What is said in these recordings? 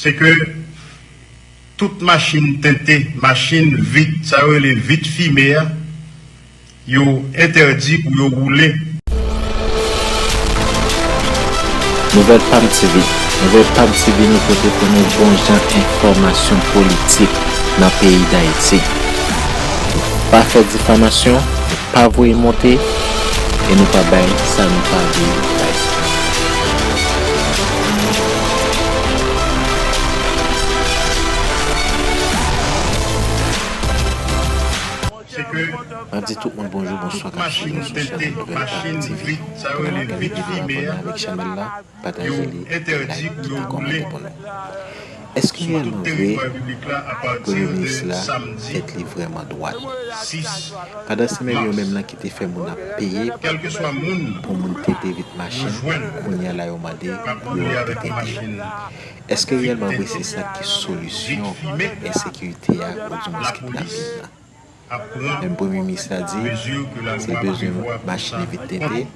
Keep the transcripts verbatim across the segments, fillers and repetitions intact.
Se ke tout machin tente, machin vit, sa yo rele vit fime a, yo entèdi pou yo woule. Nouvèl Pam T V. Nouvèl Pam T V nou pote pou nou bon jan enfòmasyon politik nan peyi Dayiti. Nou pa fè difamasyon, nou pa voye monte, e nou pa bay sa nou pa vle bay. Se ke M ap di tout moun bonjou, bonswa k ap swiv nou sou chanèl Nouvèl Pam T V. Pou nou abòne avèk chanèl la, pataje li, like, kite kòmantè pou nou. Èske reyèlman vre, Premye Minis la, tèt li vrèman dwat? Pandan se menm yo menm nan ki te fè moun ap peye pou moun tente vit machin, kounye a la yo mande pou yo vit tente. Èske reyèlman vre se sa ki solisyon ensekirite a, oudimwens ki trafik la? Menm Premye Minis la di, si l bezwen machin vit tente,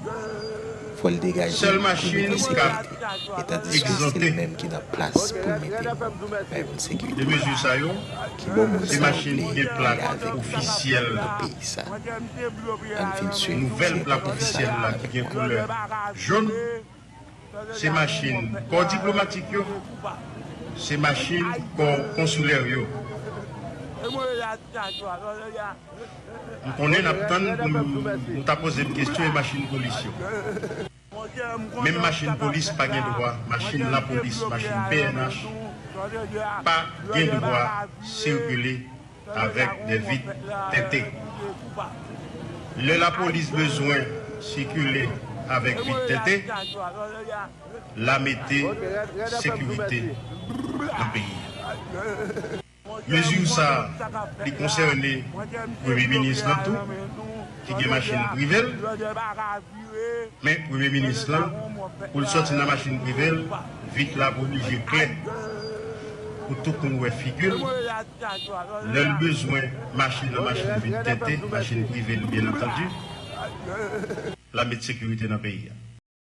fò l degaje l pou l mete sekirite. E tandiske se l menm ki nan plas pou l mete bay moun sekirite. Ki bò moun sa yo vle ale avèk nou nan peyi sa? Ann vin swiv ti repòtaj sa a avèk mwen. Se machin kò diplomatik yo, se machin kò konsilè yo. M konnen n ap tann pou m, nou ta poze m kesyon e machin polis yo. Menm machin polis pa gen dwa, machin lapolis, machin P N H pa gen dwa sikile avèk de vit tente. Lè lapolis bezwen sikile avèk vit tente, l a mete sekirite nan peyi a. Mezi sa a, li konsène Premye Minis lan tou, ki gen machin prive l. Men Premye Minis lan, pou l sòti nan machin prive l, vit la pou oblije klè pou tout moun wè figi l. Lè l bezwen machin nan, machin vit tente, machin prive l, byen antandi, l a met sekirite nan peyi a.